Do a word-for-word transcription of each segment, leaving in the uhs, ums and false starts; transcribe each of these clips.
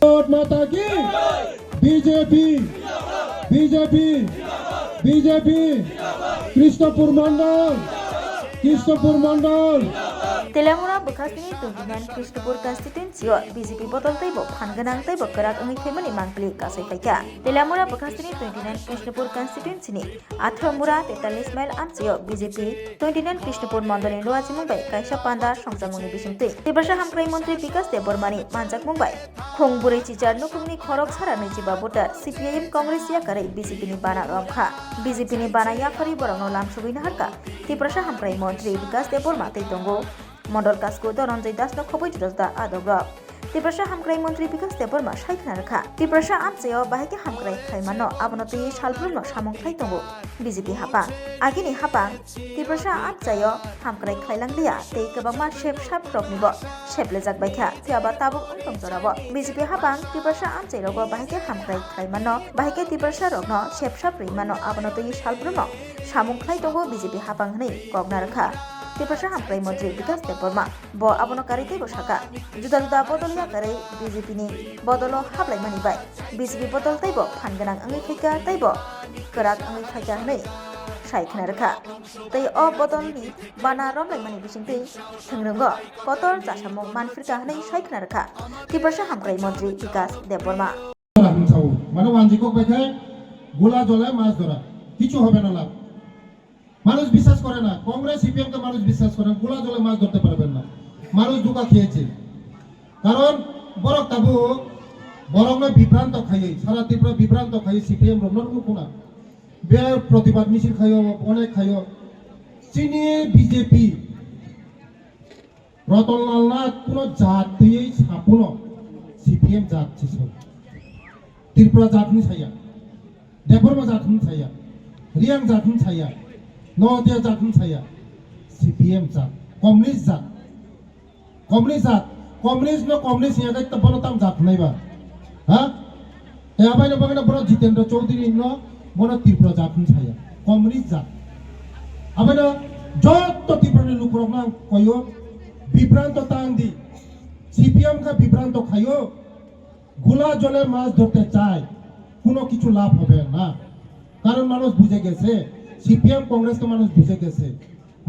ভারত মাতা কি? BJP, BJP, BJP. Krishnapur Mandal, Krishnapur Mandal. Telamura bwkhastini twenty nine Krishnapur constituency o B J P bodol teibo phan gwnang teibo kwrak wngwi phaimani mangpili kasai phaikha. Telamura bwkhastini twenty nine Krishnapur constituency ni Athro Mura, tetalis mile amchaio B J P twenty nine Krishnapur mondolni luachimung bai kaisa panda songchamungni bisingtwi Tiprasa Hamkrai Montri Bikas Debbarmani manjakmung bai khung bwrwi chichar nukhungni khorok sara nwichiba voter C P I M Congress yakarwi B J P ni bana romkha. B J P ni bana yakarwi borokno lamsogwi naharkha Tiprasa Hamkrai Montri Bikas Debbarma tei tongo. Mondol Kasku Dhananjay Dasno khobwi juda juda adokrok. Tiprasa Hamkrai Montri Bikas Debbarma sai khna rwkha, Tiprasa amchaio bahai khe hamkrai khlai mano, abono twiwi salbrumno samung khlai tongo B J P hapang. Agini hapang Tiprasa amchaio hamkrai khlai lang liya tei kwbangma sep sap roknibo sep lejak bai kha, phiya ba tabuk wng tong jorao B J P hapang Tiprasa amchai rogo bahai khe hamkrai khlai mano, bahai khe Tiprasa rokno sep sap rwi mano, abono twiwi salbrumno samung khlai tongo B J P hapang hwnwi kok narwkha Tiprasa Hamkrai Montri Bikas Debbarma. Bo abono karwi teibo sakha, juda juda bodol yakarwi B J P ni bodolo hablaimani bai B J P bodol teibo phan gwnang wngwi phaikha teibo kwrak wngwi phaikha hwnwi sai khna rwkha. Tei o bodolni bana romlaimani bisingtwi thwngrango kotor chasamung manphirkha hwnwi sai khna rwkha Tiprasa Hamkrai Montri Bikas Debbarma. Mane wanjikok bai khe gula jole mas dora, kichu hobe na lab. মানুষ বিশ্বাস করে না, কংগ্রেস সিপিএম কে মানুষ বিশ্বাস করে না, গোলা জলে মাছ ধরতে পারবেন না। মানুষ ধোঁকা খেয়েছে। কারণ বরক তাবু বরক না বিভ্রান্ত খাইয়ে, সারা ত্রিপুরা বিভ্রান্ত খাইয়ে সিপিএম রমন মুখুনা। বে প্রতিবাদ মিছিল খাইও, অনেক খাইও। চিনি বিজেপি রতনলাল নাথ কোনো জাত তুই সাপুনো সিপিএম জাত ছিল। ত্রিপুরা জাত নি ছাইয়া, দেববর্মা জাত নি ছাইয়া, রিয়াং জাত নি ছাইয়া, নদিয়া জাত নি ছাইয়া, সিপিএম জাত, কমিউনিস্ট জাত, কমিউনিস্ট জাত, কমিউনিস্ট নো কমিউনিস্ট ইয়াকে তো বলো তাম জাত নাই বা, হ্যাঁ? Te abaino bagwino borok Jitendra Chowdhury no bono Tripura jat hwn saya, communist jat. Abaino joto Tripura ni lukurok no ang koyo, bibranto tang di, C P M kha bibranto khayo, gula jole mas dhorte chai, kuno kichu labh hobe na, karon manush bujhe geche, C P M Congress ke manush bujhe geche.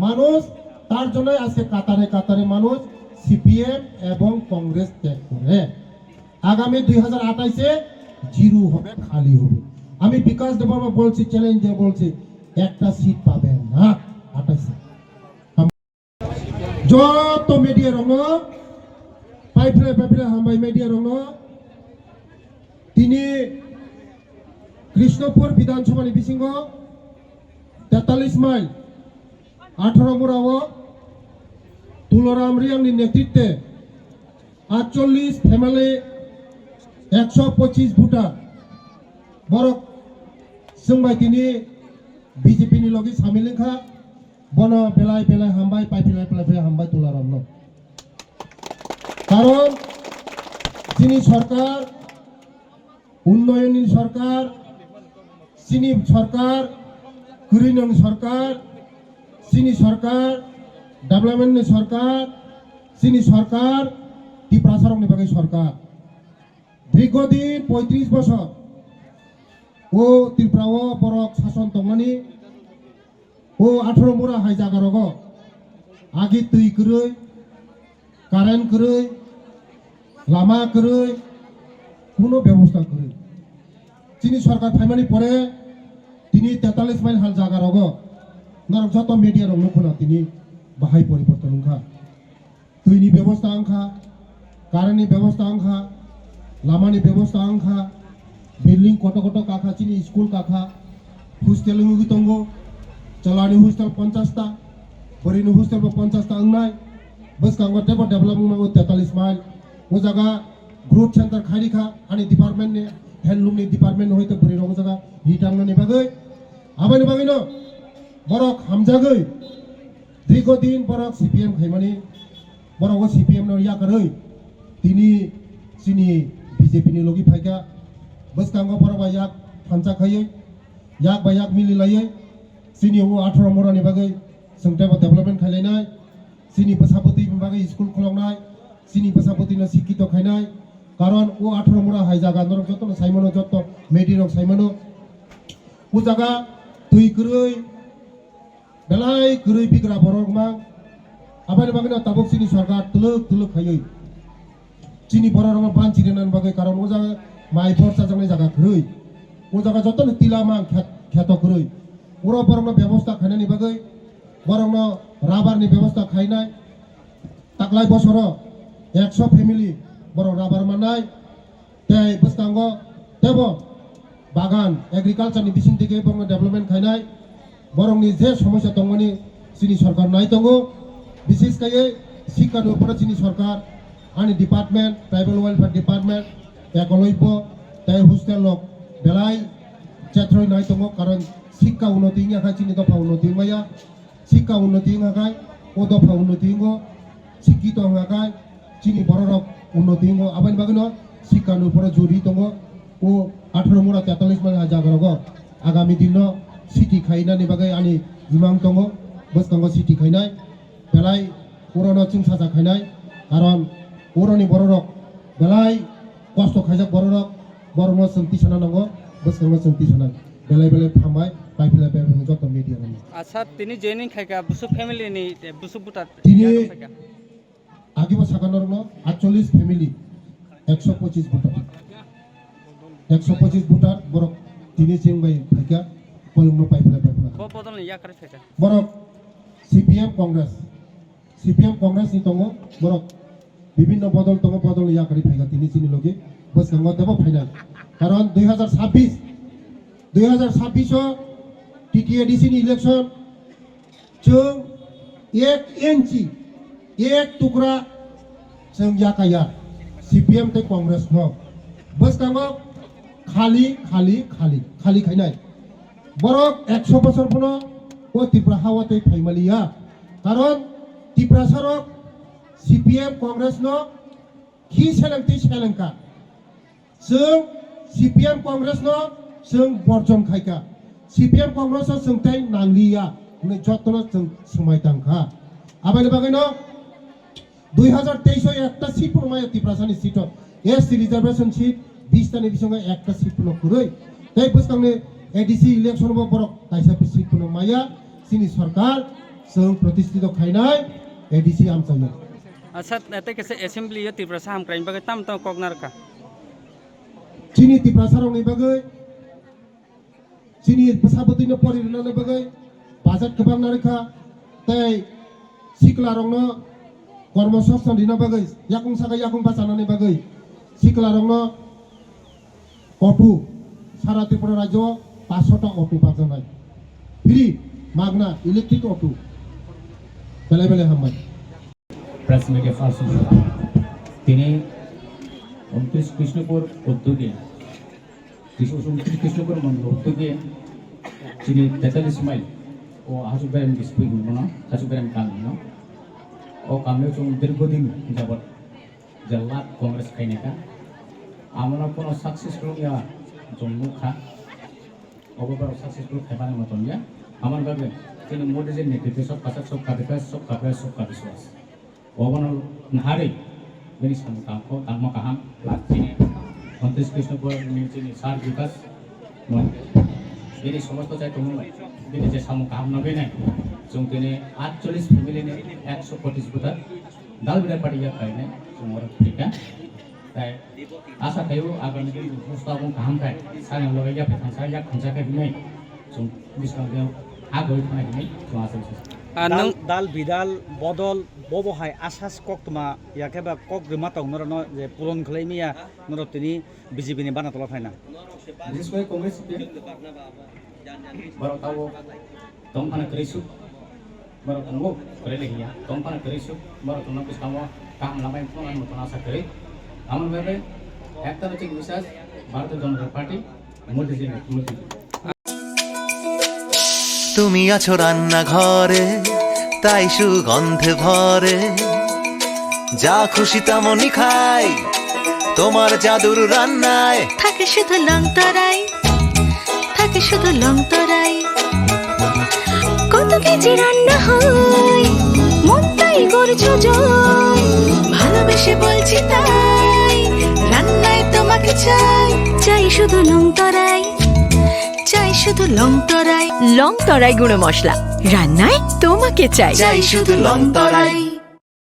মানুষ তার জন্য আজকে কাতারে কাতারে মানুষ সিপিএম এবং কংগ্রেস ত্যাগ করে। আগামী দুই হাজার আঠাশে জিরো হবে, খালি হবে। আমি বিকাশ দেববর্মা বলছি, চ্যালেঞ্জ দিয়ে বলছি, একটা সিট পাবে না আঠাশে। যত মিডিয়া রঙ, পাইফেলে পাইফেলে হামবাই মিডিয়া রঙ, tini Krishnapur Bidhan Sabha ni bisingo tetalis mile, atharo mura o Tularam Reang ni netritwe atchollis family, ekso pochis voter borok chwng bai tini B J P ni logi samil wngkha. Bono belai belai hambai, paipilai belai belai hambai Tularam no. Karon chini sorkar, unnoyonni sorkar, chini sorkar, kwrwinong sorkar, chini sorkar, development ni sorkar, chini sorkar, Tiprasarokni bagwi sorkar. Dirghodin poitris bosor o Tripura o borok sason tongmani, o atharo mura hai jaga rogo agi twi kwrwi, current kwrwi, lama kwrwi, kuno bebosta kwrwi. Chini sorkar phaimani pore tini tetalis mile hal jaga rogo norok joto media rok nukho na tini bahai poriborton wngkha. Twini bebosta wngkha, current ni bebosta wngkha, lama ni bebosta wngkha, building koto koto kakha, chini school kakha, hostel wngwi tongo, chwla ni hostel ponchash ta, bwrwi ni hostel bo ponchash ta wngnai, bwskango teibo develop wngmani tetalis mile, o jaga growth center khairikha, ani department ni, handloom ni department ni hoite bwrwi rok o jaga ri tangnani bagwi, aboni bagwino borok hamjagwi, Dirghodin borok C P M khaimani, borok o C P M no yakarwi tini chini B J P ni logi phaikha, bwskango borok bai yak thansa khaiwi, yak bai yak mili laiwi, chini o atharo mura ni bagwi chwng teibo development khailainai, chini bwsa bwtwi ni bagwi school khuloknai, chini bwsa bwtwi no sikkito khainai, Karon o atharo mura hai jaga norok jotono saimano, joto media rok saimano. O jaga twi kwrwi, belai kwrwi bigra borok mang. Aboni bagwino tabuk chini sorkar twlwk twlwk khaiwi chini borok rokno banchi rwnani bagwi, karon o jaga mai bor chajaknai jaga kwrwi. O jaga jotono tila mang khet-, kheto kwrwi. Oro borokno bebosta khainani bagwi, borokno rubber ni bebosta khainai. Taklai bosoro ekso family borok rubber mannai, tei bwskango tebo bagan, agriculture ni bising twi borokno development khainai. Borokni je somosya tongmani chini sorkar nai tongo, bises kaiye sikha ni upore chini sorkar, ani department, tribal welfare department, ekolobyo tei hostel rok belai chethroi nai tongo, karon sikha unnoti wngya kha chini dopha unnoti wngmaya. Sikha unnoti wngkha khai, o dopha unnoti wngo, sikkhito wngkha khai, chini bororok unnoti wngo. Aboni bagwino sikha ni uporo jori tongo. O atharo mura tetalis mani ha jaga rogo agami dinno city khainani bagwi ani imang tongo, bwskango city khainai. Belai urono chwng sacha khainai, karon uroni bororok belai kosto khaijak bororok, borokno chwng tisana nango, bwskango chwng tisana. Belai belai hambai, paiphlai paiphlai joto media rokno. Acha, tini joining khaika busuk family ni, eh, busuk buta Tini khaika. Agibo saka norokno atchollis family, ekso pochis voter. Ekso pochis voter borok tini chwng bai phaika, koyungno paiphlai paiphlai. Bo bodol ni yakari phaika. Borok C P M Congress, C P M Congress ni tongo borok, bibinno bodol tongo, bodol ni yakari phaika tini chini logi bwskango tebo phainai. Karon dui hazar sabbish, dui hazar sabbish o T T A D C ni election chwng ek inchi, ek tukra chwng yakaya C P M tei Congress no. Bwskango khali, khali, khali, khali khainai. Borok ekso bosor phano o Tripura ha o tei phaimaliya. Karon Tiprasa rok C P M Congress no khi seleng tei selengka. Chwng C P M Congress no chwng borjon khaika. C P M Congress o chwng tei nangliya hwnwi jotono chwng swmai tangkha. Aboni bagwino dui hazar teis o ekta seat phano maya Tiprasani seat o. S T reservation seat bish tani bisingo ekta seat phano kwrwi. Tei bwskangni A D C election bo borok kaisa seat phano maya. Chini sorkar chwng protistito khainai A D C amchaio. Acha, tei kaisa assembly o Tiprasa hamkraini bagwi tamo tamo kok narwkha. Chini Tiprasa rokni bagwi Chini bwsa bwtwino pori rwnani bagwi budget kwbang narwkha, tei sikla rokno kormo songsthan rina bagwi, yakung saka yakung bachanani bagwi sikla rokno auto, sara Tripura rajyo o paanch sho ta auto bakjaknai, free, magna, electric auto, belai belai hambai. Press media first issue. Tini untris Krishnapur uddoge, Krish-, untris Krishnapur mondol uddoge, chini tetalis mile, o Hasuk Berem district hwnwi mano, Hasuk Berem kami no. O kami o chwng dirghodin jabot je lab Congress khainaka. Amono kono successful ya chwng nukha. Obo borok successful khaimani motom ya. Amoni bagwi chini Modi ji ni netritwo sabka sath, sabka vikas, sabka prayas, sabka vishwas. Obono naharwi bini samung tangkho, tangma kaham, lak chini Montri Krishnapur ni chini sir Vikas Montri. Bini somosto chai tongmung bai, bini je samung kaham nugwi nai, chwng tini atchollis family ni ekso pochis voter, dal bidai party yak khainai, chwng oro thika. Tai asa khaio agami din bwskango kaham khai, sani loge yak thangsa yak thangsa khai hinwi chwng bwskango agoi thanai hinwi chwng asa bwskango. Ah, dal, nwng dal bidal bodol bobo hai asas koktwma yakhe ba kok rwma tong norokno je puron khlai maya norok tini B J P ni bana tola phaina. Bises kore Congress C P M. Borok tabuk tongphano kwrwi suk, borok tongo kwrwi le hiya, tongphano kwrwi suk, borok tongno bwskango kaham lamai phunuknani motom asa kwrwi. Amoni bagwi ekta no chini bisas, Bharatiya Janata Party, Modi ji, Modi ji. তুমি আছো রান্নাঘরে, তাই সুগন্ধে ভরে। যা খুশি তেমনই খাই, তোমার জাদুর রান্নায়। থাকে শুধু লংতরাই, থাকে শুধু লংতরাই। কত কেজি রান্না হয়, মনটাই করছো জয়। ভালোবেসে বলছি তাই, রান্না শুধু লং তরাই, চাই শুধু লং তরাই। লং তরাই গুঁড়ো মশলা, রান্নায় তোমাকে চাই। চাই শুধু লং তরাই।